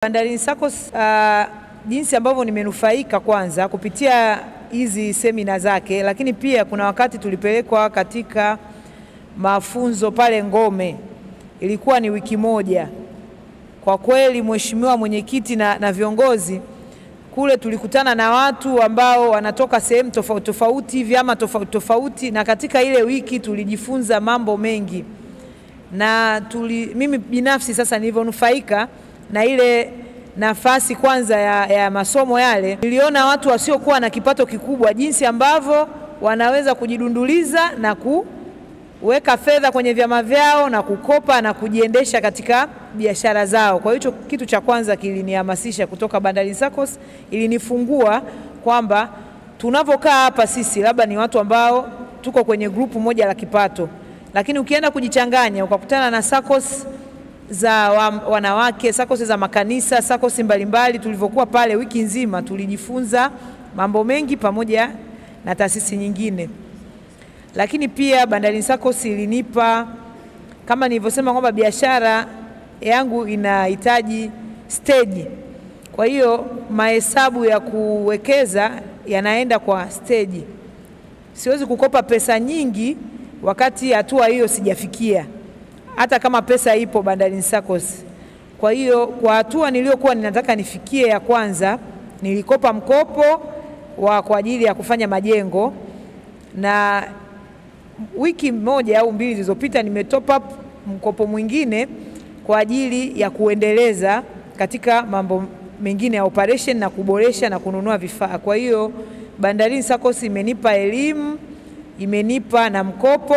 Bandarini SACCOS, jinsi ambavyo nimenufaika kwanza kupitia hizi semina zake, lakini pia kuna wakati tulipelekwa katika mafunzo pale Ngome, ilikuwa ni wiki moja. Kwa kweli mheshimiwa mwenyekiti na viongozi kule tulikutana na watu ambao wanatoka sehemu tofauti tofauti, vyama tofauti tofauti, na katika ile wiki tulijifunza mambo mengi. Na mimi binafsi sasa nilivyonufaika na ile nafasi kwanza ya masomo yale, niliona watu wasiokuwa na kipato kikubwa jinsi ambavyo wanaweza kujidunduliza na kuweka fedha kwenye vyama vyao na kukopa na kujiendesha katika biashara zao. Kwa hiyo kitu cha kwanza kilinihamasisha kutoka Bandarini SACCOS, ilinifungua kwamba tunavokaa hapa sisi labda ni watu ambao tuko kwenye grupu moja la kipato, lakini ukienda kujichanganya ukakutana na SACCOS za wanawake, SACCOS za makanisa, SACCOS mbalimbali. Tulivyokuwa pale wiki nzima tulijifunza mambo mengi pamoja na taasisi nyingine. Lakini pia Bandarini SACCOS ilinipa, kama nilivyosema kwamba biashara yangu inahitaji stage. Kwa hiyo mahesabu ya kuwekeza yanaenda kwa stage. Siwezi kukopa pesa nyingi wakati hatua hiyo sijafikia, hata kama pesa ipo Bandarini SACCOS. Kwa hiyo kwa hatua niliyokuwa ninataka nifikie ya kwanza, nilikopa mkopo wa kwa ajili ya kufanya majengo, na wiki moja au mbili zilizopita nime top up mkopo mwingine kwa ajili ya kuendeleza katika mambo mengine ya operation na kuboresha na kununua vifaa. Kwa hiyo Bandarini SACCOS imenipa elimu, imenipa na mkopo.